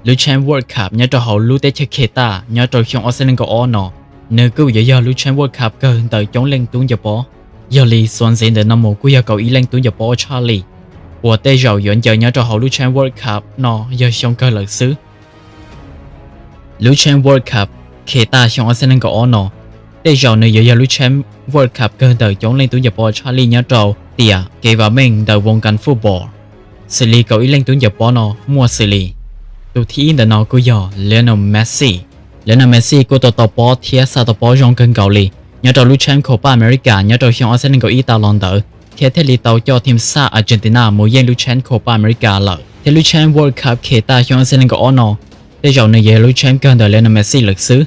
Lub champ World Cup nyob rau hauv lub teb chaws Qatar nyob rau xyoo ob txhiab nees nkaum ob no, nws kuj yuav yog lub champ World Cup kawg ntawm coob leej tub ncaws pob. Yog li xuas ntxiv ntawm no mus kuj yog kaum ib leej tub ncaws pob tshaj lij uas tej zaum yuav ncaws nyob rau hauv lub champ World Cup no yog xyoo kawg lawm xwb. Lub champ World Cup Qatar xyoo ob txhiab nees nkaum ob no, tej zaum nws yuav yog lub champ World Cup kawg ntawm coob leej tub ncaws pob tshaj lij nyob rau tiam kev vam meej ntawm voo kas football. Xws li kaum ib leej tub ncaws pob no muaj xws li: tus thib ib ntawm no kuj yog Lionel Messi. Lionel Messi kuj tau tau pob thiab xa tau pob zoo kawg nkaus li nyob rau lub champ Copa America nyob rau xyoo ob txhiab nees nkaum ib tas los ntawd, thiab thiaj li tau coj team xab Argentina mus yeej lub champ Copa America lawm. Thiab lub champ World Cup Qatar xyoo ob txhiab nees nkaum ob no, tej zaum nws yuav yog lub champ kawg ntawm Lionel Messi lawm xwb.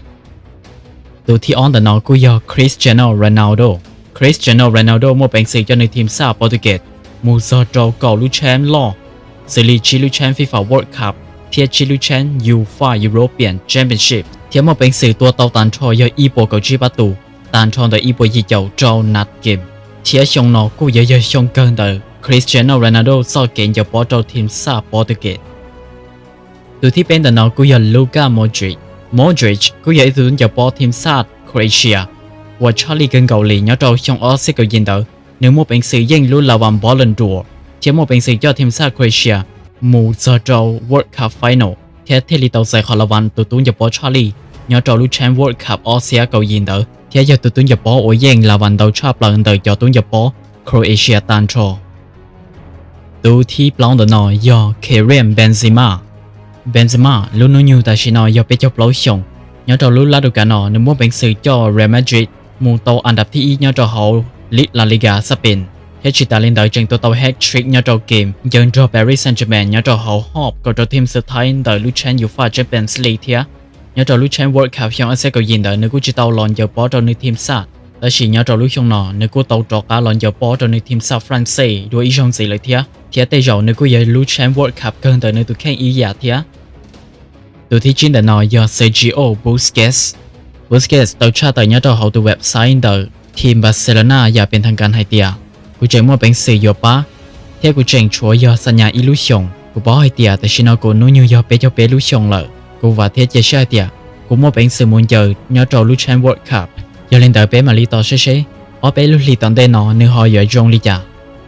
Tus thib ob ntawm no kuj yog Cristiano Ronaldo. Cristiano Ronaldo muaj peev xwm coj nws team xab Portugal mus txog rau kaum lub champ loj, xws li tsib lub champ FIFA World Cup thiab tsib lub champ UEFA European Championship, thiab muaj peev xwm tua tau tag nrho yog ib puas kaum tsib pab tus tag nrho ntawm ib puas yim caum rau nat game. Thiab xyoo no kuj yuav yog xyoo kawg ntawm Cristiano Ronaldo txoj kev ncaws pob rau team xab Portugal. Tus thib peb ntawm no kuj yog Luka Modric. Modric kuj yog ib tug tub ncaws pob team xab Croatia uas tshaj lij kawg nkaus li nyob rau xyoo ob txhiab kaum yim ntawd. Nws muaj peev xwm yeej lub la vas Ballon d'Or thiab muaj peev xwm coj team xab Croatia mus txog rau World Cup final thiab thiaj li tau txais qhov la vas tus tub ncaws pob tshaj lij nyob rau lub champ World Cup ob txhiab kaum yim ntawd, thiab yog tus tub ncaws pob uas yeej la vas ntau tshaj plaws ntawm cov tub ncaws pob Croatia tag nrho. Tus thib plaub ntawm no yog Karim Benzema. Benzema lub hnub nyoog tam sim no yog peb caug plaub xyoos. Nyob rau lub lab du kav no nws muaj peev xwm coj Real Madrid mus tau an dab thib ib nyob rau hauv La Liga Spain, thiab tsis tas li ntawd tseem tua tau hat-trick nyob rau game ncaws nrog Paris Saint-Germain nyob rau hauv hop kaum rau team xub thawj ntawm lub champ UEFA Champions League thiab. Nyob rau lub champ World Cup xyoo ob txhiab kaum yim ntawd nws kuj tsis tau los ncaws pob rau nws team xab, tab sis nyob rau lub xyoo no nws kuj tau rov qab los ncaws pob rau nws team xab France dua ib zaug ntxiv lawm thiab, thiab tej zaum nws kuj yog lub champ World Cup kawg ntawm nws tus kheej ib yam thiab. Tus thib tsib ntawm no yog Sergio Busquets. Busquets tau tshaj tawm nyob rau hauv tus website ntawm team Barcelona yam pes thas kas hais tias: Kuv tseem muaj peev xwm yuav pab, thiab kuv tseem tshuav yog xa nyas ib lub xyoos. Kuv paub hais tias tam sim no kuv hnub nyoog yog peb caug peb lub xyoos lawm. Kuv vam thiab cia siab hais tias kuv muaj peev xwm mus ncaws nyob rau lub champ World Cup. Yog li ntawd peb mam li tos saib seb ob peb lub hlis tom ntej no nws ho yuav zoo li cas.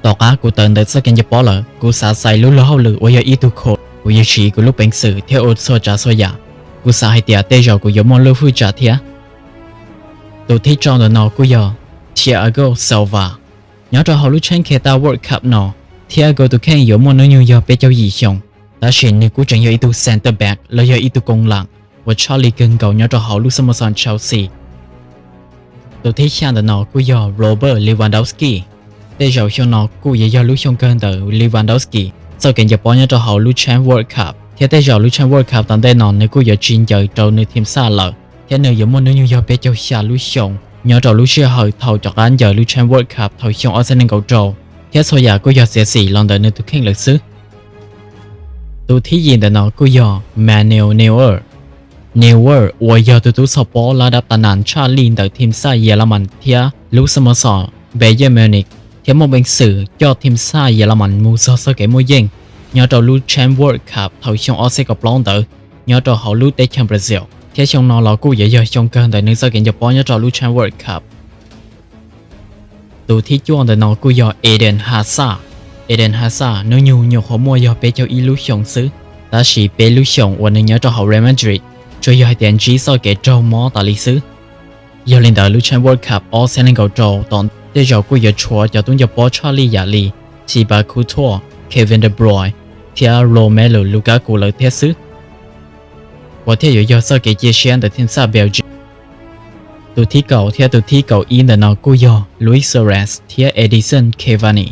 Tom qab kuv tawm ntawm txoj kev ncaws pob lawm, kuv xav txais lub luag hauj lwm uas yog ib tug coach. Kuv yuav siv kuv lub peev xwm thiab ua txhua tsav txhua yam. Kuv xav hais tias tej zaum kuv yuav muaj lub hwj cham thiab. Tus thib rau ntawm no kuj yog Thiago Silva. Nyob rau hauv lub champ Qatar World Cup no, Thiago tus kheej yuav muaj hnub nyoog yog peb caug yim xyoos, tab sis nws kuj tseem yog ib tug center back los yog ib tug koos lam uas tshaj lij kawg nkaus nyob rau hauv lub xab mos xoos Chelsea. Tus thib xya ntawm no kuj yog Robert Lewandowski. Tej zaum xyoo no kuj yuav yog lub xyoo kawg ntawm Lewandowski txoj kev ncaws pob nyob rau hauv lub champ World Cup, thiab tej zaum lub champ World Cup tom ntej no nws kuj yuav tsis ncaws rau nws team xab lawm, thiab nws yuav muaj hnub nyoog yog peb caug xya lub xyoos nyob rau lub sij hawm thaum rov qab ncaws lub champ World Cup thaum xyoo ob txhiab nees nkaum rau, thiab txhua yam kuj yog txiav txim los ntawm nws tus kheej lawm xwb. Tus thib yim ntawm no kuj yog Manuel Neuer. Neuer uas yog tus tub txhoj pob lab dab tas nas tshaj lij ntawm team xab Yelamas thiab lub xab mos xoos Bayern Munich, thiab muaj peev xwm coj team xab Yelamas mus txog txoj kev muaj yeej nyob rau lub champ World Cup thaum xyoo ob txhiab kaum plaub ntawd nyob rau hauv lub teb chaws Brazil, thiab xyoo no los kuj yuav yog xyoo kawg ntawm nws txoj kev ncaws pob nyob rau lub champ World Cup. Tus thib cuaj ntawm no kuj yog Eden Hazard. Eden Hazard hnub nyoog nyuam qhuav muaj yog peb caug ib lub xyoos xwb, tab sis peb lub xyoos uas nws nyob rau hauv Real Madrid tsuas yog hais tias ntsib txoj kev raug mob tas li xwb. Yog li ntawd lub champ World Cup ob txhiab nees nkaum rau tom tej zaum kuj yuav tshuav cov tub ncaws pob tshaj lij yam li Thibaut Courtois, Kevin De Bruyne, thiab Romelu Lukaku lawm thiab xwb, uas thiaj yuav yog txoj kev cia siab ntawm team xab Belgium. Tus thib kaum thiab tus thib kaum ib ntawm no kuj yog Luis Suarez thiab Edinson Cavani.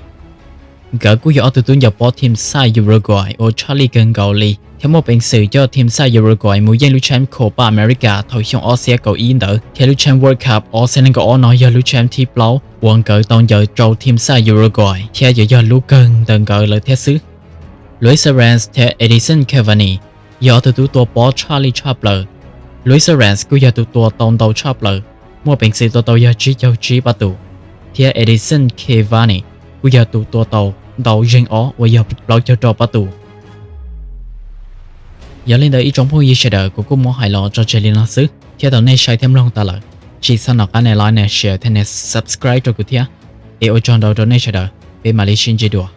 Nkawd kuj yog ob tug tub ncaws pob team xab Uruguay uas tshaj lij kawg nkaus li thiab muaj peev xwm coj team xab Uruguay mus yeej lub champ Copa America thaum xyoo ob txhiab kaum ib ntawd, thiab lub champ World Cup ob txhiab nees nkaum ob no yog lub champ thib plaub uas nkawd tau ncaws rau team xab Uruguay thiab yuav yog lub kawg ntawm nkawd lawm thiab xwb. Luis Suarez thiab Edinson Cavani yog ob tug tub tua pob tshaj lij tshaj plaws. Luis Suarez kuj yog tus tua tau ntau tshaj plaws, muaj peev xwm tua tau yog tsib caug tsib pab tus, thiab Edinson Cavani kuj yog tus tua tau ntau zeeg ob uas yog plaub caug rau pab tus. Yog li ntawd ib tsoom phooj ywg sawv daws, kuv kuj muab hais los tso tseg li no xwb thiab tau nej saib thiab mloog tau lawm. Tsis txhob nco qab nias like, nias share thiab nias subscribe rau kuv thiab. Es ua tsaug ntau rau nej sawv daws, peb mam li sib ntsib dua.